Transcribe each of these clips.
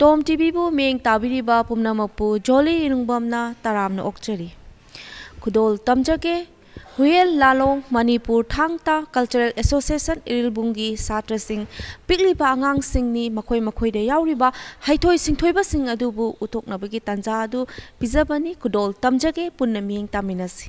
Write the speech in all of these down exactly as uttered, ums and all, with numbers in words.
ꯇꯣꯝ ꯇꯤꯚꯤꯕꯨ ꯃꯤꯠꯌꯦꯡ ꯇꯥꯕꯤꯔꯤꯕ ꯄꯨꯝꯅꯃꯛꯄꯨ ꯖꯣꯂꯤ ꯏꯔꯨꯡꯕꯝꯅ ꯇꯔꯥꯝꯅ ꯑꯣꯛꯆꯔꯤ꯫ ꯈꯨꯗꯣꯜ ꯇꯝꯖꯒꯦ꯫ ꯍꯨꯌꯦꯜ ꯂꯥꯂꯣꯡ ꯃꯅꯤꯄꯨꯔ ꯊꯥꯡ ꯇꯥ ꯀꯜꯆꯔꯦꯜ ꯑꯦꯁꯣꯁꯤꯌꯦꯁꯟ ꯏꯔꯤꯜꯕꯨꯡꯒꯤ ꯁꯥꯇ꯭ꯔꯁꯤꯡ, ꯄꯤꯛꯂꯤꯕ ꯑꯉꯥꯡꯁꯤꯡꯅꯤ꯫ ꯃꯈꯣꯏ ꯃꯈꯣꯏꯗ ꯌꯥꯎꯔꯤꯕ ꯍꯩꯊꯣꯏ ꯁꯤꯡꯊꯣꯏꯕꯁꯤꯡ ꯑꯗꯨꯕꯨ ꯎꯠꯊꯣꯛꯅꯕꯒꯤ ꯇꯥꯟꯖꯥ ꯑꯗꯨ ꯄꯤꯖꯕꯅꯤ꯫ ꯈꯨꯗꯣꯜ ꯇꯝꯖꯒꯦ꯫ ꯄꯨꯟꯅ ꯃꯤꯠꯌꯦꯡ ꯇꯥꯃꯤꯟꯅꯁꯤ꯫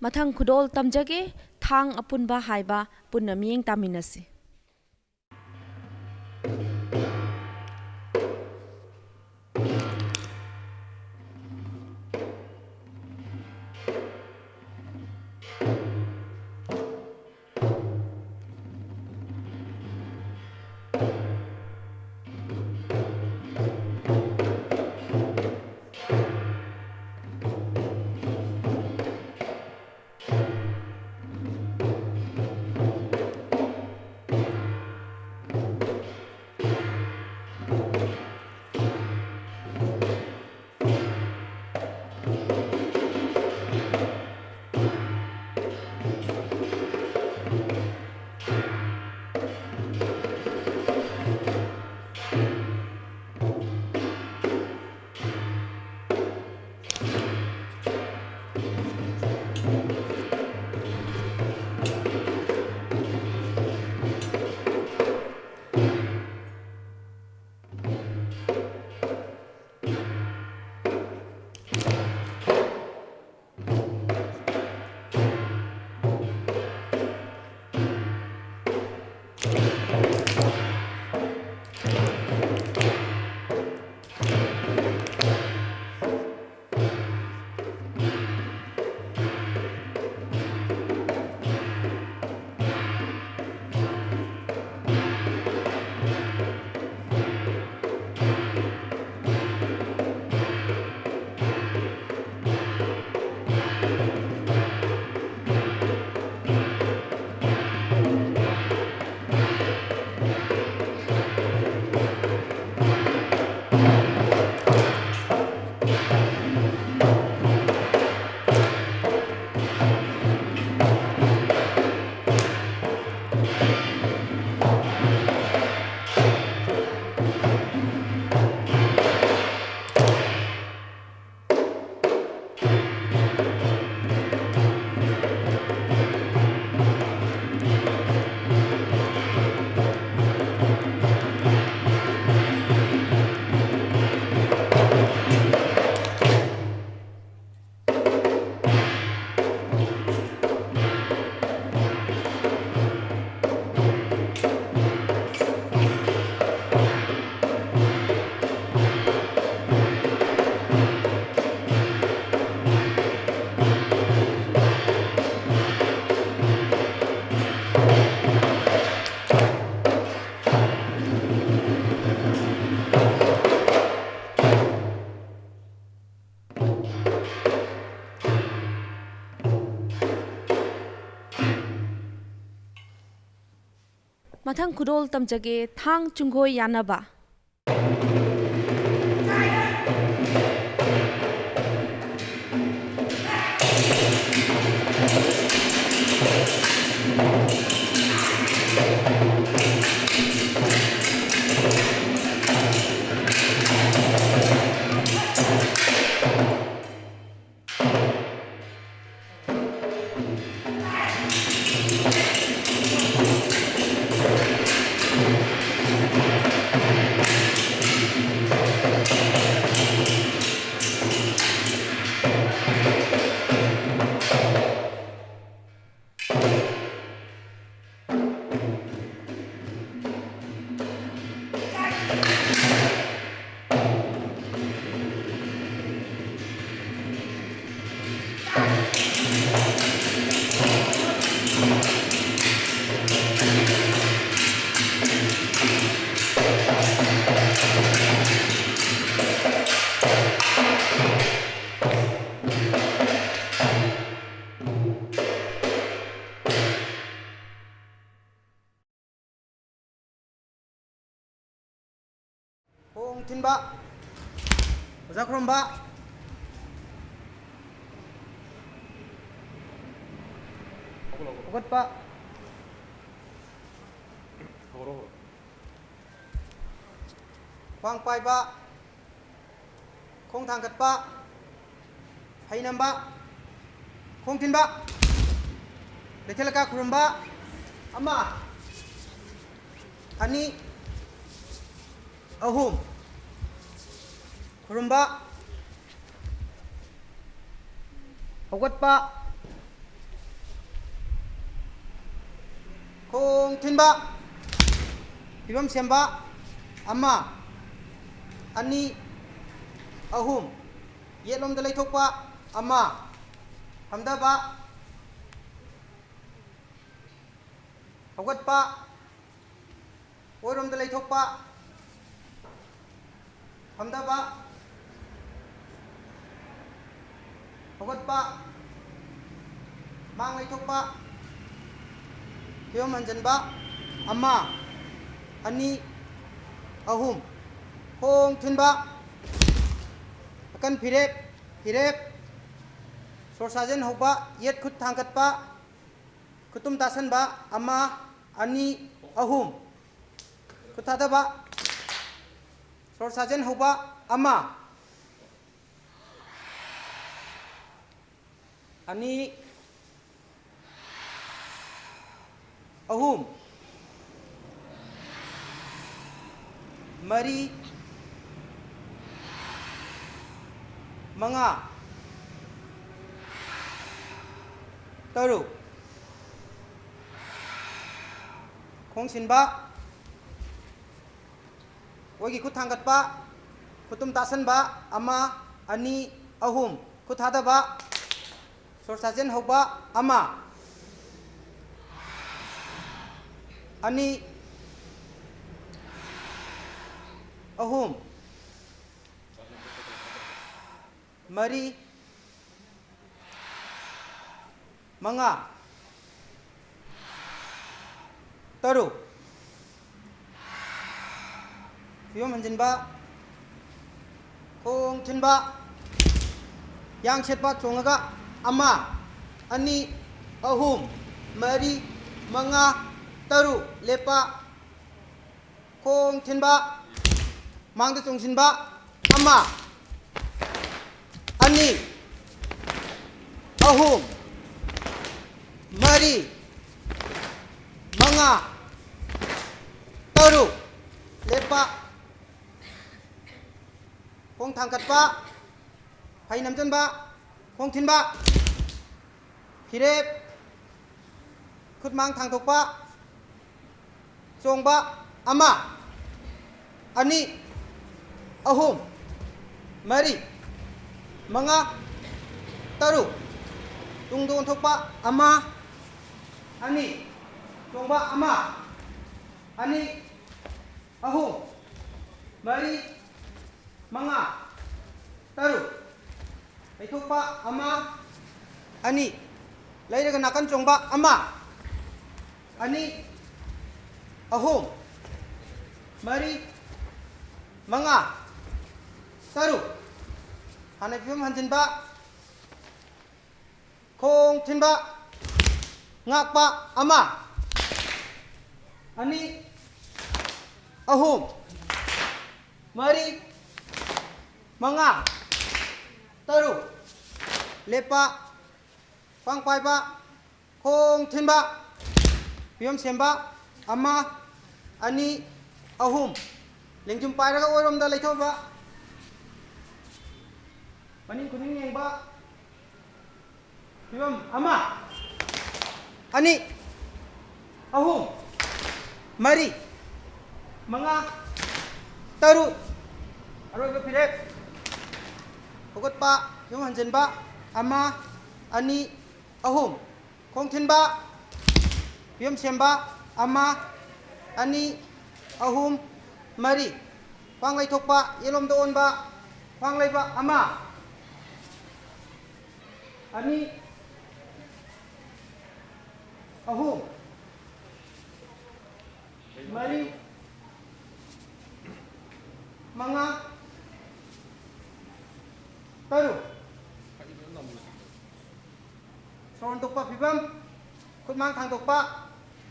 ꯃꯊꯪ ꯈꯨꯗꯣꯜ ꯇꯝꯖꯒꯦ꯫ ꯊꯥꯡ ꯑꯄꯨꯟꯕ ꯍꯥꯏꯕ꯫ ꯄꯨꯟꯅ ꯃꯤꯠꯌꯦꯡ ꯇꯥꯃꯤꯟꯅꯁꯤ꯫ ꯃꯊꯪ ꯈꯨꯗꯣꯜ ꯇꯝꯖꯒꯦ, ꯊꯥꯡ ꯆꯨꯡꯒꯣꯏ ꯌꯥꯅꯕ꯫ ꯈꯣꯡ ꯊꯤꯟꯕ꯫ ꯑꯣꯖꯥ ꯈꯨꯔꯨꯝꯕ꯫ ꯍꯧꯒꯠꯄ꯫ ꯈ꯭ꯋꯥꯡ ꯄꯥꯏꯕ꯫ ꯈꯣꯡ ꯊꯥꯡꯒꯠꯄ꯫ ꯐꯩ ꯅꯝꯕ꯫ ꯈꯣꯡ ꯊꯤꯟꯕ꯫ ꯀꯩꯊꯦꯜ ꯂꯩꯀꯥ ꯈꯨꯔꯨꯝꯕ꯫ ꯑꯃ꯫ ꯑꯅꯤ꯫ ꯑꯍꯨꯝ꯫ ꯈꯨꯔꯨꯝꯕ꯫ ꯍꯧꯒꯠꯄ꯫ ꯈꯣꯡ ꯊꯤꯟꯕ꯫ ꯐꯤꯕꯝ ꯁꯦꯝꯕ꯫ ꯑꯃ꯫ ꯑꯅꯤ꯫ ꯑꯍꯨꯝ꯫ ꯌꯦꯠꯂꯣꯝꯗ ꯂꯩꯊꯣꯛꯄ꯫ ꯑꯃ꯫ ꯐꯝꯊꯕ꯫ ꯍꯧꯒꯠꯄ꯫ ꯑꯣꯏꯔꯣꯝꯗ ꯂꯩꯊꯣꯛꯄ꯫ ꯐꯝꯊꯕ꯫ ꯍꯧꯒꯠꯄ꯫ ꯃꯥꯡ ꯂꯩꯊꯣꯛꯄ꯫ ꯐꯤꯕꯝ ꯍꯟꯖꯤꯟꯕ꯫ ꯑꯃ꯫ ꯑꯅꯤ꯫ ꯑꯍꯨꯝ꯫ ꯈꯣꯡ ꯊꯤꯟꯕ꯫ ꯑꯀꯟ ꯐꯤꯔꯦꯞ꯫ ꯐꯤꯔꯦꯞ꯫ ꯁꯣꯔ ꯁꯥꯖꯦꯟ ꯍꯧꯕ꯫ ꯌꯦꯠ ꯈꯨꯠ ꯊꯥꯡꯒꯠꯄ꯫ ꯈꯨꯇꯨꯝ ꯇꯥꯁꯟꯕ꯫ ꯑꯃ꯫ ꯑꯅꯤ꯫ ꯑꯍꯨꯝ꯫ ꯈꯨꯠ ꯊꯥꯗꯕ꯫ ꯁꯣꯔ ꯁꯥꯖꯦꯟ ꯍꯧꯕ꯫ ꯑꯃ꯫ ꯑꯅꯤ꯫ ꯑꯍꯨꯝ꯫ ꯃꯔꯤ꯫ ꯃꯉꯥ꯫ ꯇꯔꯨꯛ꯫ ꯈꯣꯡ ꯁꯤꯟꯕ꯫ ꯑꯩꯈꯣꯏꯒꯤ ꯈꯨꯠ ꯊꯥꯡꯒꯠꯄ, ꯈꯨꯠꯇꯨꯝ ꯇꯥꯁꯟꯕ, ꯑꯃ, ꯑꯅꯤ, ꯑꯍꯨꯝ꯫ ꯈꯨꯠ ꯊꯥꯗꯕ, ꯁꯣꯔ ꯁꯥꯖꯦꯟ ꯍꯧꯕ, ꯑꯃ, ꯑꯅꯤ, ꯑꯍꯨꯝ, ꯃꯔꯤ, ꯃꯉꯥ, ꯇꯔꯨꯛ꯫ ꯐꯤꯕꯝ ꯍꯟꯖꯤꯟꯕ, ꯈꯣꯡ ꯊꯤꯟꯕ, ꯌꯥꯡ ꯁꯦꯠꯄ ꯆꯣꯡꯉꯒ, ꯑꯃ, ꯑꯅꯤ, ꯑꯍꯨꯝ, ꯃꯔꯤ, ꯃꯉꯥ, ꯇꯔꯨꯛ꯫ ꯂꯦꯞꯄ, ꯈꯣꯡ ꯊꯤꯟꯕ, ꯃꯥꯡꯗ ꯆꯣꯡꯁꯤꯟꯕ, ꯑꯃ, ꯑꯅꯤ, ꯑꯍꯨꯝ, ꯃꯔꯤ, ꯃꯉꯥ, ꯇꯔꯨꯛ꯫ ꯂꯦꯞꯄ, ꯈꯣꯡ ꯊꯥꯡꯒꯠꯄ, ꯐꯩ ꯅꯝꯁꯤꯟꯕ, ꯈꯣꯡ ꯊꯤꯟꯕ, ꯐꯤꯔꯦꯞ, ꯈꯨꯠ ꯃꯥꯡ ꯊꯥꯡꯗꯣꯛꯄ, ꯆꯣꯡꯕ, ꯑꯃ, ꯑꯅꯤ, ꯑꯍꯨꯝ, ꯃꯔꯤ, ꯃꯉꯥ, ꯇꯔꯨꯛ꯫ ꯇꯨꯡꯗ ꯑꯣꯟꯊꯣꯛꯄ, ꯑꯃ, ꯑꯅꯤ, ꯆꯣꯡꯕ, ꯑꯃ, ꯑꯅꯤ, ꯑꯍꯨꯝ, ꯃꯔꯤ, ꯃꯉꯥ, ꯇꯔꯨꯛ꯫ ꯂꯩꯊꯣꯛꯄ, ꯑꯃ, ꯑꯅꯤ꯫ ꯂꯩꯔꯒ ꯅꯥꯀꯟ ꯆꯣꯡꯕ, ꯑꯃ, ꯑꯅꯤ, ꯑꯍꯨꯝ, ꯃꯔꯤ, ꯃꯉꯥ, ꯇꯔꯨꯛ꯫ ꯍꯥꯟꯅ ꯐꯤꯕꯝ ꯍꯟꯖꯤꯟꯕ, ꯈꯣꯡ ꯊꯤꯟꯕ, ꯉꯥꯛꯄ, ꯑꯃ, ꯑꯅꯤ, ꯑꯍꯨꯝ, ꯃꯔꯤ, ꯃꯉꯥ, ꯇꯔꯨꯛ꯫ ꯂꯦꯞꯄ, ꯈ꯭ꯋꯥꯡ ꯄꯥꯏꯕ, ꯈꯣꯡ ꯊꯤꯟꯕ, ꯐꯤꯕꯝ ꯁꯦꯝꯕ, ꯑꯃ, ꯑꯅꯤ, ꯑꯍꯨꯝ꯫ ꯂꯦꯡꯖꯨꯝ ꯄꯥꯏꯔꯒ ꯑꯣꯏꯔꯣꯝꯗ ꯂꯩꯊꯣꯛꯄ, ꯃꯅꯤꯡ ꯈꯨꯅꯤꯡ ꯌꯦꯡꯕ꯫ ꯐꯤꯕꯝ ꯑꯃ, ꯑꯅꯤ, ꯑꯍꯨꯝ, ꯃꯔꯤ, ꯃꯉꯥ, ꯇꯔꯨꯛ꯫ ꯑꯔꯣꯏꯕ ꯐꯤꯔꯦꯞ꯫ ꯍꯧꯒꯠꯄ, ꯌꯨꯝ ꯍꯟꯖꯤꯟꯕ, ꯑꯃ, ꯑꯅꯤ, ꯑꯍꯨꯝ꯫ ꯈꯣꯡ ꯊꯤꯟꯕ, ꯌꯨꯝ ꯁꯦꯝꯕ, ꯑꯃ, ꯑꯅꯤ, ꯑꯍꯨꯝ, ꯃꯔꯤ꯫ ꯈ꯭ꯋꯥꯡ ꯂꯩꯊꯣꯛꯄ, ꯌꯦꯠꯂꯣꯝꯗ ꯑꯣꯟꯕ, ꯈ꯭ꯋꯥꯡ ꯂꯩꯕ, ꯑꯃ, ꯑꯅꯤ, ꯑꯍꯨꯝ, ꯃꯔꯤ, ꯃꯉꯥ, ꯇꯔꯨꯛ꯫ ꯁꯣꯔ ꯍꯣꯟꯗꯣꯛꯄ ꯐꯤꯕꯝ, ꯈꯨꯠꯃꯥꯡ ꯊꯥꯡꯗꯣꯛꯄ,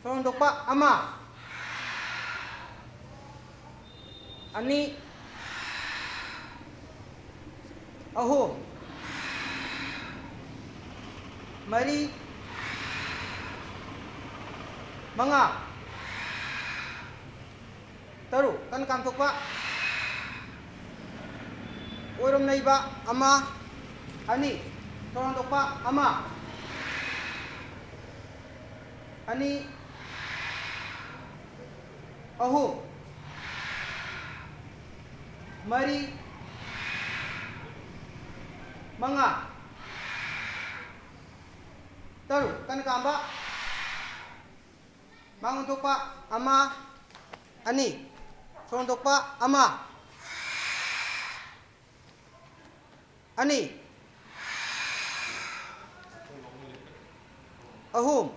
ꯁꯣꯔ ꯍꯣꯟꯗꯣꯛꯄ, ꯑꯃ, ꯑꯅꯤ, ꯑꯍꯨꯝ, ꯃꯔꯤ, ꯃꯉꯥ, ꯇꯔꯨꯛ꯫ ꯀꯟꯅ ꯀꯥꯝꯊꯣꯛꯄ꯫ ꯑꯣꯏꯔꯣꯝ ꯅꯩꯕ, ꯑꯃ, ꯑꯅꯤ꯫ ꯁꯣꯔ ꯍꯣꯟꯗꯣꯛꯄ, ꯑꯃ, ꯑꯅꯤ, ꯑꯍꯨꯝ, ꯃꯔꯤ, ꯃꯉꯥ, ꯇꯔꯨꯛ꯫ ꯀꯟꯅ ꯀꯥꯝꯕ꯫ ꯃꯥꯡ ꯑꯣꯟꯊꯣꯛꯄ, ꯑꯃ, ꯑꯅꯤ꯫ ꯁꯣꯔ ꯍꯣꯟꯗꯣꯛꯄ, ꯑꯃ, ꯑꯅꯤ, ꯑꯍꯨꯝ,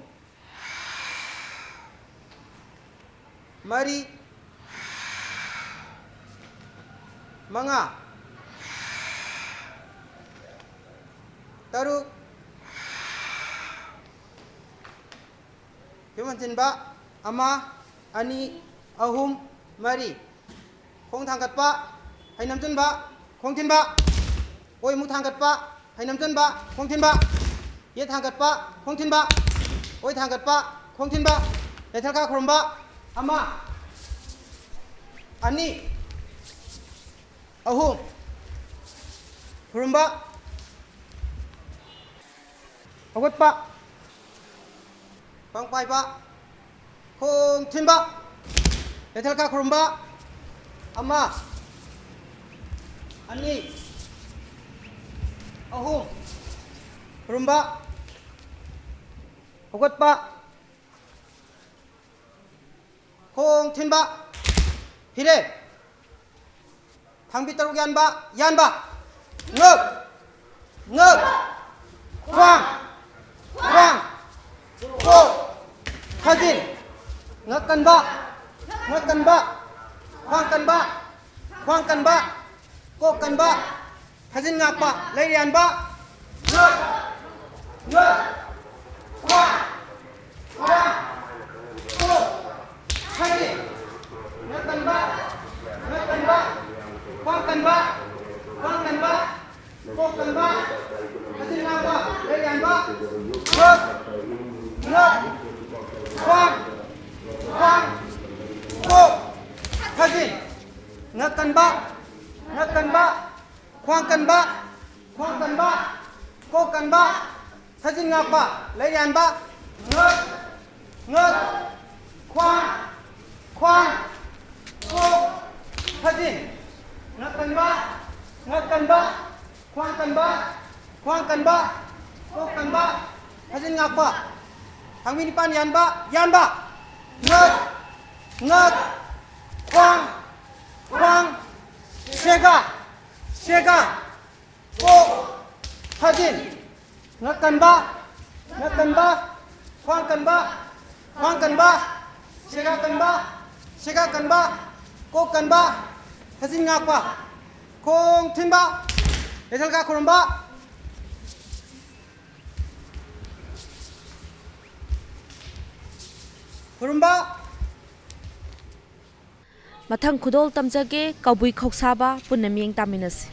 ꯃꯔꯤ, ꯃꯉꯥ, ꯇꯔꯨꯛ꯫ ꯌꯨꯝ ꯍꯟꯖꯤꯟꯕ, ꯑꯃ, ꯑꯅꯤ, ꯑꯍꯨꯝ, ꯃꯔꯤ꯫ ꯈꯣꯡ ꯊꯥꯡꯒꯠꯄ, ꯍꯩ ꯅꯝꯖꯤꯟꯕ, ꯈꯣꯡ ꯊꯤꯟꯕ꯫ ꯑꯣꯏ ꯑꯃꯨꯛ ꯊꯥꯡꯒꯠꯄ, ꯍꯩ ꯅꯝꯖꯤꯟꯕ, ꯈꯣꯡ ꯊꯤꯟꯕ꯫ ꯌꯦꯠ ꯊꯥꯡꯒꯠꯄ, ꯈꯣꯡ ꯊꯤꯟꯕ꯫ ꯑꯣꯏ ꯊꯥꯡꯒꯠꯄ, ꯈꯣꯡ ꯊꯤꯟꯕ꯫ ꯂꯩꯊꯛ ꯈꯥ ꯈꯨꯔꯨꯝꯕ꯫ ꯑꯃ, ꯑꯅꯤ, ꯑꯍꯨꯝ꯫ ꯈꯨꯔꯨꯝꯕ꯫ ꯍꯧꯒꯠꯄ꯫ ꯈ꯭ꯋꯥꯡ ꯄꯥꯏꯕ꯫ ꯈꯣꯡ ꯊꯤꯟꯕ꯫ ꯂꯩꯊꯛ ꯈꯥ ꯈꯨꯔꯨꯝꯕ꯫ ꯑꯃ, ꯑꯅꯤ, ꯑꯍꯨꯝ꯫ ꯈꯨꯔꯨꯝꯕ, ꯍꯧꯒꯠꯄ, ꯈꯣꯡ ꯊꯤꯟꯕ, ꯐꯤꯔꯦ꯫ ꯊꯥꯡꯕꯤ ꯇꯔꯨꯛ ꯌꯥꯟꯕ, ꯌꯥꯟꯕ꯫ ꯉꯛ, ꯉꯛ, ꯈ꯭ꯋꯥꯡ, ꯈ꯭ꯋꯥꯡ, ꯀꯣꯛ, ꯊꯥꯖꯤꯟ꯫ ꯉꯛ ꯀꯟꯕ, ꯉꯛ ꯀꯟꯕ, ꯈ꯭ꯋꯥꯡ ꯀꯟꯕ, ꯈ꯭ꯋꯥꯡ ꯀꯟꯕ, ꯀꯣꯛ ꯀꯟꯕ, ꯊꯥꯖꯤꯟ ꯉꯥꯛꯄ, ꯂꯩ ꯌꯥꯟꯕ꯫ ꯉꯛ, ꯉꯛ, ꯈ꯭ꯋꯥꯡ, ꯈ꯭ꯋꯥꯡ, ꯀꯣꯛ, ꯊꯥꯖꯤꯟ꯫ ꯉꯛ ꯀꯟꯕ, ꯉꯛ ꯀꯟꯕ, ꯈ꯭ꯋꯥꯡ ꯀꯟꯕ, ꯈ꯭ꯋꯥꯡ ꯀꯟꯕ, ꯀꯣꯛ ꯀꯟꯕ, ꯊꯥꯖꯤꯟ ꯉꯥꯛꯄ, ꯂꯩ ꯌꯥꯟꯕ꯫ ꯉꯛ, ꯉꯛ, ꯈ꯭ꯋꯥꯡ, ꯈ꯭ꯋꯥꯡ, ꯀꯣꯛ, ꯊꯥꯖꯤꯟ꯫ ꯉꯛ ꯀꯟꯕ, ꯉꯛ ꯀꯟꯕ, ꯈ꯭ꯋꯥꯡ ꯀꯟꯕ, ꯈ꯭ꯋꯥꯡ ꯀꯟꯕ, ꯀꯣꯛ ꯀꯟꯕ, ꯊꯥꯖꯤꯟ ꯉꯥꯛꯄ, ꯂꯩ ꯌꯥꯟꯕ꯫ ꯉꯛ, ꯉꯛ, ꯈ꯭ꯋꯥꯡ, ꯈ꯭ꯋꯥꯡ, ꯀꯣꯛ, ꯊꯥꯖꯤꯟ꯫ ꯉꯛ ꯀꯟꯕ, ꯉꯛ ꯀꯟꯕ, ꯈ꯭ꯋꯥꯡ ꯀꯟꯕ, ꯈ꯭ꯋꯥꯡ ꯀꯟꯕ, ꯀꯣꯛ ꯀꯟꯕ, ꯊꯥꯖꯤꯟ ꯉꯥꯛꯄ꯫ ꯊꯥꯡꯕꯤ ꯅꯤꯄꯥꯟ ꯌꯥꯟꯕ, ꯌꯥꯟꯕ꯫ ꯉꯛ, ꯉꯛ, ꯈ꯭ꯋꯥꯡ, ꯈ꯭ꯋꯥꯡ, ꯁꯦꯒꯥ, ꯁꯦꯒꯥ, ꯀꯣꯛ, ꯊꯥꯖꯤꯟ꯫ ꯉꯛ ꯀꯟꯕ, ꯉꯛ ꯀꯟꯕ, ꯈ꯭ꯋꯥꯡ ꯀꯟꯕ, ꯈ꯭ꯋꯥꯡ ꯀꯟꯕ, ꯁꯦꯒꯥ ꯀꯟꯕ, ꯁꯦꯒꯥ ꯀꯟꯕ, ꯀꯣꯛ ꯀꯟꯕ, ꯊꯥꯖꯤꯟ ꯉꯥꯛꯄ, ꯈꯣꯡ ꯊꯤꯟꯕ, ꯌꯥꯏꯊꯪ ꯀꯥ ꯈꯨꯔꯨꯝꯕ꯫ ꯈꯨꯔꯨꯝꯕ꯫ ꯃꯊꯪ ꯈꯨꯗꯣꯜ ꯇꯝꯖꯒꯦ, ꯀꯕꯨꯏ ꯈꯧꯁꯥꯕ꯫ ꯄꯨꯟꯅ ꯃꯤꯠꯌꯦꯡ ꯇꯥꯃꯤꯟꯅꯁꯤ꯫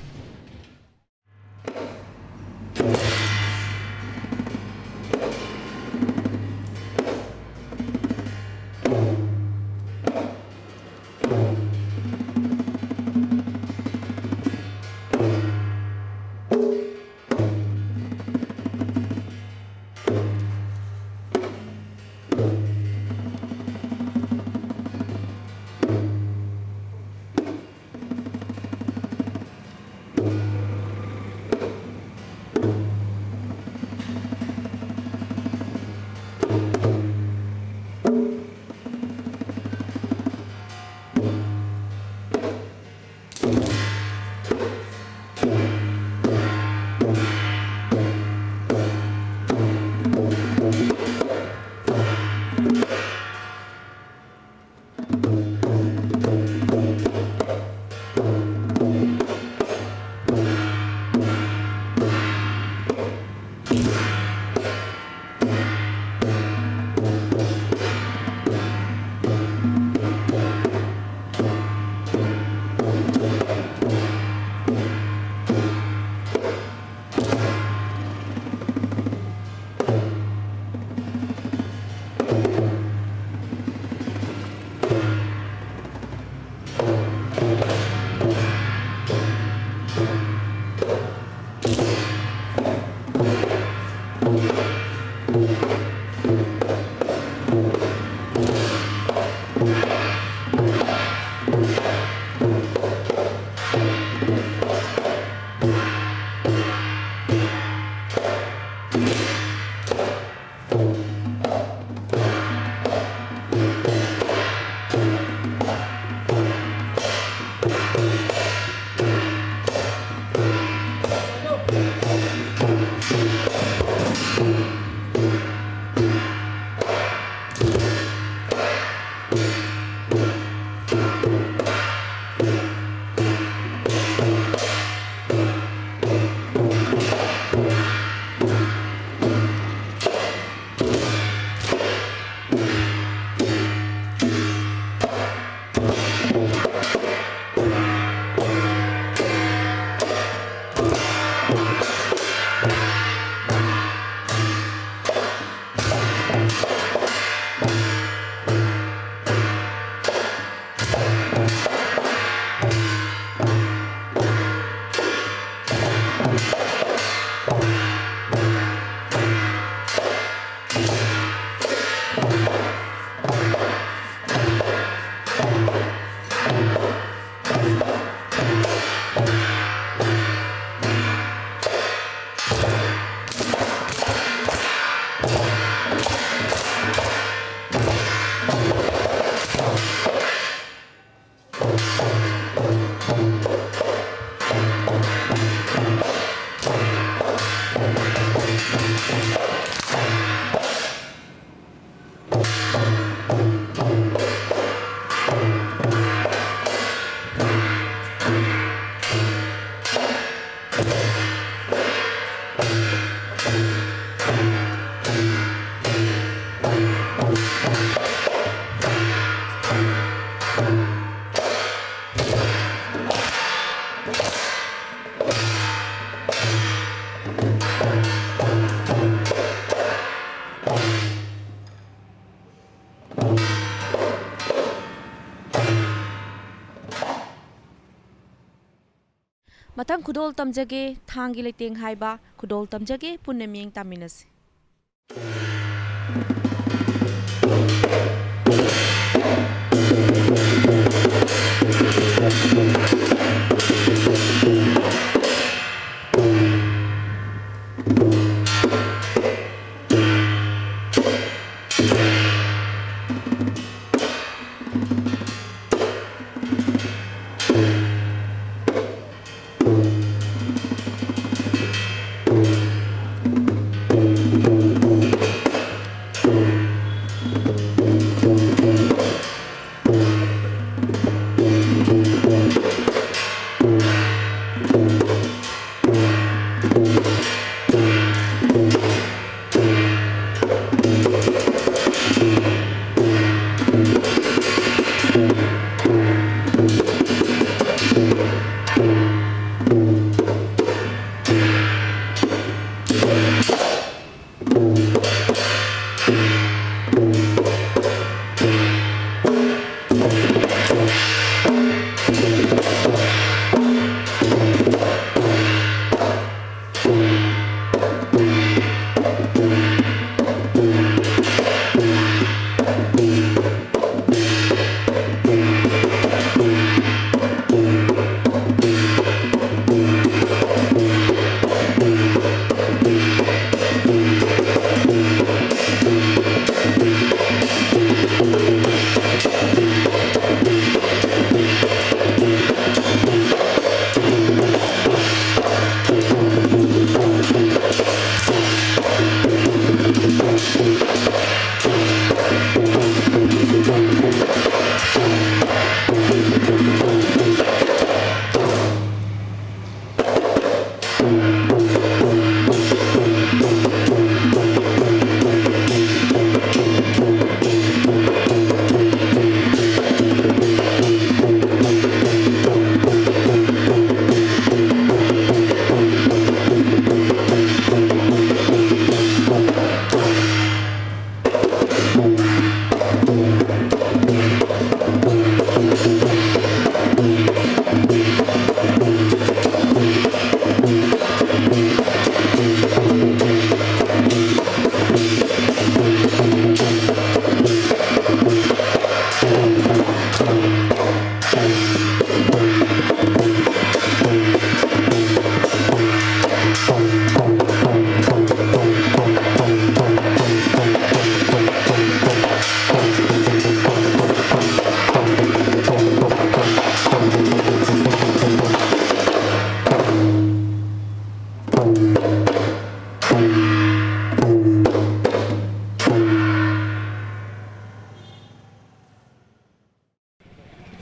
ꯃꯊꯪ ꯈꯨꯗꯣꯜ ꯇꯝꯖꯒꯦ, ꯊꯥꯡꯒꯤ ꯂꯩꯇꯦꯡ ꯍꯥꯏꯕ ꯈꯨꯗꯣꯜ ꯇꯝꯖꯒꯦ, ꯄꯨꯟꯅ ꯃꯤꯠꯌꯦꯡ ꯇꯥꯃꯤꯟꯅꯁꯤ꯫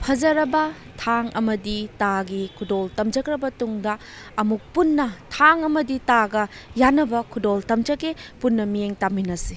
ꯐꯖꯔꯕ ꯊꯥꯡ ꯑꯃꯗꯤ ꯇꯥꯒꯤ ꯈꯨꯗꯣꯜ ꯇꯝꯖꯈ꯭ꯔꯕ ꯇꯨꯡꯗ, ꯑꯃꯨꯛ ꯄꯨꯟꯅ ꯊꯥꯡ ꯑꯃꯗꯤ ꯇꯥꯒ ꯌꯥꯅꯕ ꯈꯨꯗꯣꯜ ꯇꯝꯖꯒꯦ꯫ ꯄꯨꯟꯅ ꯃꯤꯠꯌꯦꯡ ꯇꯥꯃꯤꯟꯅꯁꯤ꯫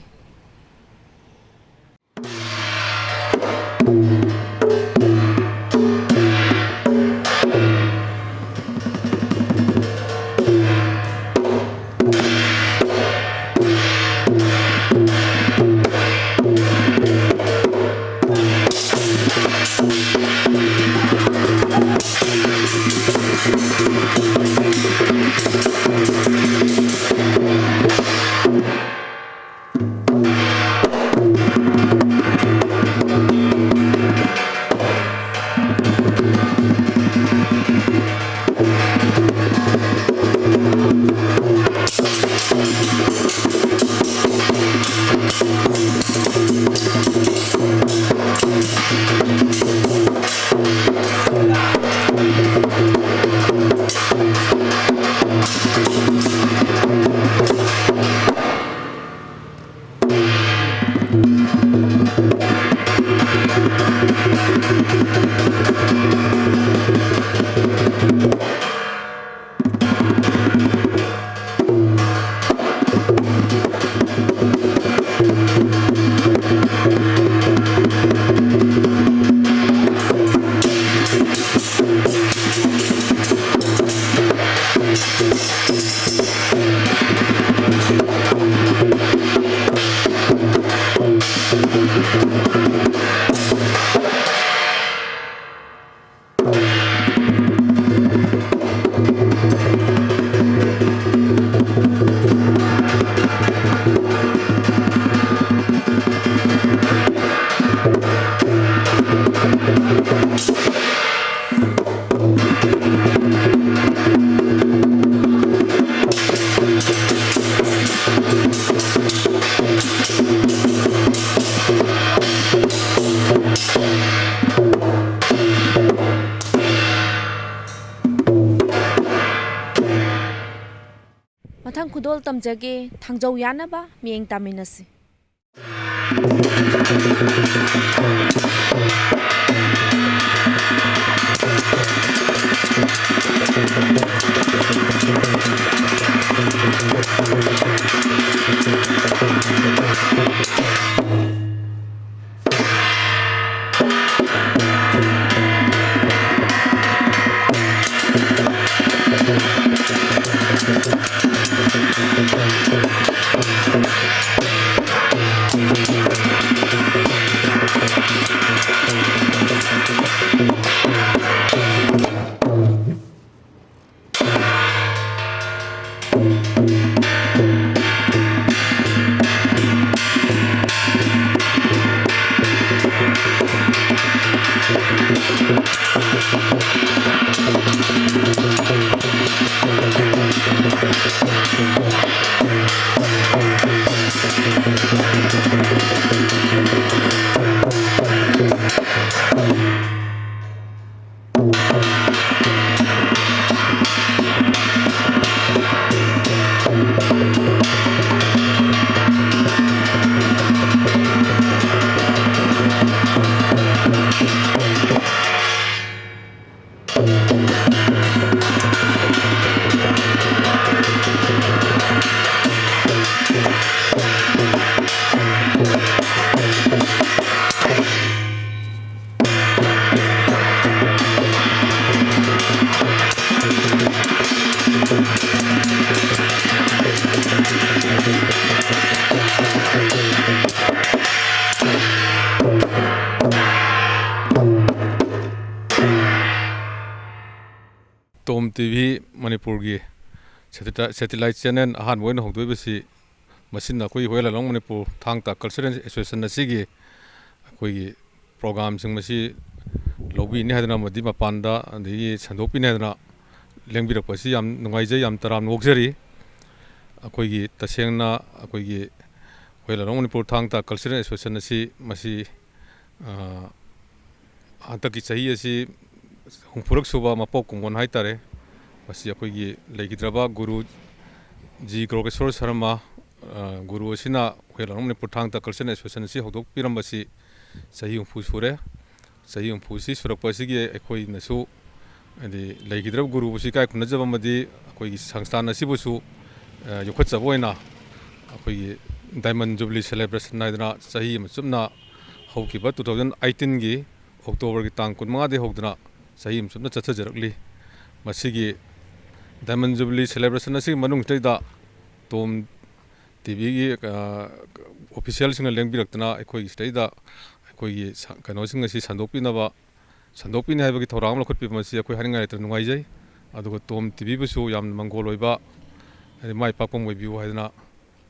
ꯃꯊꯪ ꯈꯨꯗꯣꯜ ꯇꯝꯖꯒꯦ, ꯊꯥꯡꯖꯧ ꯌꯥꯅꯕ ꯃꯤꯠꯌꯦꯡ ꯇꯥꯃꯤꯟꯅꯁꯤ꯫ ꯇꯣꯝ ꯇꯤ ꯚꯤ ꯃꯅꯤꯄꯨꯔꯒꯤ ꯁꯦꯇꯤꯂꯥꯏꯠ ꯆꯦꯅꯦꯜ ꯑꯍꯥꯟꯕ ꯑꯣꯏꯅ ꯍꯧꯗꯣꯛꯏꯕꯁꯤ, ꯃꯁꯤꯅ ꯑꯩꯈꯣꯏꯒꯤ ꯍꯣꯌꯦꯜ ꯂꯥꯂꯣꯡ ꯃꯅꯤꯄꯨꯔ ꯊꯥꯡ ꯇꯥ ꯀꯜꯆꯔꯦꯜ ꯑꯦꯁꯣꯁꯤꯌꯦꯁꯟ ꯑꯁꯤꯒꯤ ꯑꯩꯈꯣꯏꯒꯤ ꯄ꯭ꯔꯣꯒꯥꯝꯁꯤꯡ ꯑꯁꯤ ꯂꯧꯕꯤꯅꯤ ꯍꯥꯏꯗꯅ ꯑꯃꯗꯤ ꯃꯄꯥꯟꯗ ꯑꯗꯒꯤ ꯁꯟꯗꯣꯛꯄꯤꯅꯤ ꯍꯥꯏꯗꯅ ꯂꯦꯡꯕꯤꯔꯛꯄ ꯑꯁꯤ ꯌꯥꯝ ꯅꯨꯡꯉꯥꯏꯖꯩ, ꯌꯥꯝ ꯇꯔꯥꯝꯅ ꯑꯣꯛꯆꯔꯤ꯫ ꯑꯩꯈꯣꯏꯒꯤ ꯇꯁꯦꯡꯅ ꯑꯩꯈꯣꯏꯒꯤ ꯍꯣꯌꯦꯜ ꯂꯥꯂꯣꯡ ꯃꯅꯤꯄꯨꯔ ꯊꯥꯡ ꯇꯥ ꯀꯜꯆꯔꯦꯜ ꯑꯦꯁꯣꯁꯤꯌꯦꯁꯟ ꯑꯁꯤ ꯃꯁꯤ, ꯑ, ꯍꯟꯗꯛꯀꯤ ꯆꯍꯤ ꯑꯁꯤ ꯍꯨꯝꯐꯨꯔꯛ ꯁꯨꯕ ꯃꯄꯣꯛ ꯀꯨꯝꯑꯣꯟ ꯍꯥꯏꯇꯥꯔꯦ꯫ ꯃꯁꯤ ꯑꯩꯈꯣꯏꯒꯤ ꯂꯩꯈꯤꯗ꯭ꯔꯕ ꯒꯨꯔꯨ ꯖꯤ ꯒꯣꯔꯣꯀꯦꯁꯣꯔ ꯁꯔꯃ, ꯑ, ꯒꯨꯔꯨ ꯑꯁꯤꯅ ꯍꯣꯌꯦꯜ ꯂꯥꯂꯣꯡ ꯃꯅꯤꯄꯨꯔ ꯊꯥꯡ ꯇꯥ ꯀꯜꯆꯔꯦꯜ ꯑꯦꯁꯣꯁꯤꯌꯦꯁꯟ ꯑꯁꯤ ꯍꯧꯗꯣꯛꯄꯤꯔꯝꯕꯁꯤ ꯆꯍꯤ ꯍꯨꯝꯐꯨ ꯁꯨꯔꯦ꯫ ꯆꯍꯤ ꯍꯨꯝꯐꯨꯁꯤ ꯁꯨꯔꯛꯄ ꯑꯁꯤꯒꯤ ꯑꯩꯈꯣꯏꯅꯁꯨ ꯍꯥꯏꯗꯤ ꯂꯩꯈꯤꯗ꯭ꯔꯕ ꯒꯨꯔꯨꯕꯨꯁꯨ ꯏꯀꯥꯏ ꯈꯨꯝꯅꯖꯕ ꯑꯃꯗꯤ ꯑꯩꯈꯣꯏꯒꯤ ꯁꯪꯁꯊꯥꯟ ꯑꯁꯤꯕꯨꯁꯨ, ꯑ, ꯌꯣꯛꯈꯠꯆꯕ ꯑꯣꯏꯅ ꯑꯩꯈꯣꯏꯒꯤ Diamond Jubilee Celebration ꯍꯥꯏꯗꯅ ꯆꯍꯤ ꯑꯃ ꯆꯨꯞꯅ ꯍꯧꯈꯤꯕ two thousand eighteenꯒꯤ Octoberꯒꯤ ꯇꯥꯡ ꯀꯨꯟꯃꯉꯥꯗꯒꯤ ꯍꯧꯗꯨꯅ ꯆꯍꯤ ꯑꯃ ꯆꯨꯞꯅ ꯆꯠꯊꯖꯔꯛꯂꯤ꯫ ꯃꯁꯤꯒꯤ Diamond Jubilee Celebration ꯑꯁꯤꯒꯤ ꯃꯅꯨꯡꯁꯤꯗꯩꯗ ꯇꯣꯝ ꯇꯤꯚꯤꯒꯤ, ꯑ, officialꯁꯤꯡꯅ ꯂꯦꯡꯕꯤꯔꯛꯇꯅ ꯑꯩꯈꯣꯏꯒꯤ ꯁꯤꯗꯩꯗ ꯑꯩꯈꯣꯏꯒꯤ ꯁ-, ꯀꯩꯅꯣꯁꯤꯡ ꯑꯁꯤ ꯁꯟꯗꯣꯛꯄꯤꯅꯕ, ꯁꯟꯗꯣꯛꯄꯤꯅꯤ ꯍꯥꯏꯕꯒꯤ ꯊꯧꯔꯥꯡ ꯑꯃ ꯂꯧꯈꯠꯄꯤꯕ ꯑꯁꯤ ꯑꯩꯈꯣꯏ ꯍꯥꯏꯅꯤꯡꯉꯥꯏ ꯂꯩꯇꯅ ꯅꯨꯡꯉꯥꯏꯖꯩ꯫ ꯑꯗꯨꯒ ꯇꯣꯝ ꯇꯤꯚꯤꯕꯨꯁꯨ ꯌꯥꯝꯅ ꯃꯪꯒꯣꯜ ꯑꯣꯏꯕ, ꯍꯥꯏꯗꯤ ꯃꯥꯏ ꯄꯥꯛꯄ ꯑꯃ ꯑꯣꯏꯕꯤꯌꯨ ꯍꯥꯏꯗꯅ,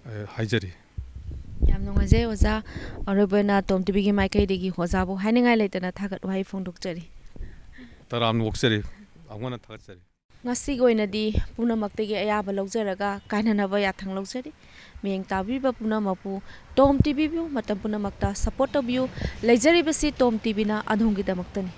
ꯑ, ꯍꯥꯏꯖꯔꯤ꯫ ꯌꯥꯝ ꯅꯨꯡꯉꯥꯏꯖꯩ ꯑꯣꯖꯥ꯫ ꯑꯔꯣꯏꯕ ꯑꯣꯏꯅ ꯇꯣꯝ ꯇꯤꯚꯤꯒꯤ ꯃꯥꯏꯀꯩꯗꯒꯤ ꯑꯣꯖꯥꯕꯨ ꯍꯥꯏꯅꯤꯡꯉꯥꯏ ꯂꯩꯇꯅ ꯊꯥꯒꯠ ꯋꯥꯍꯩ ꯐꯣꯡꯗꯣꯛꯆꯔꯤ꯫ ꯇꯔꯥꯝꯅ ꯑꯣꯛꯆꯔꯤ, ꯑꯃꯨꯛ ꯍꯟꯅ ꯊꯥꯒꯠꯆꯔꯤ꯫ ꯉꯁꯤꯒꯤ ꯑꯣꯏꯅꯗꯤ ꯄꯨꯝꯅꯃꯛꯇꯒꯤ ꯑꯌꯥꯕ ꯂꯧꯖꯔꯒ ꯀꯥꯏꯅꯅꯕ ꯌꯥꯊꯪ ꯂꯧꯖꯔꯤ꯫ ꯃꯤꯠꯌꯦꯡ ꯇꯥꯕꯤꯔꯤꯕ ꯄꯨꯝꯅꯃꯛꯄꯨ ꯇꯣꯝ ꯇꯤꯚꯤꯕꯨ ꯃꯇꯝ ꯄꯨꯝꯅꯃꯛꯇ support ꯇꯧꯕꯤꯌꯨ꯫ ꯂꯩꯖꯔꯤꯕꯁꯤ ꯇꯣꯝ ꯇꯤꯚꯤꯅ ꯑꯗꯣꯝꯒꯤꯗꯃꯛꯇꯅꯤ꯫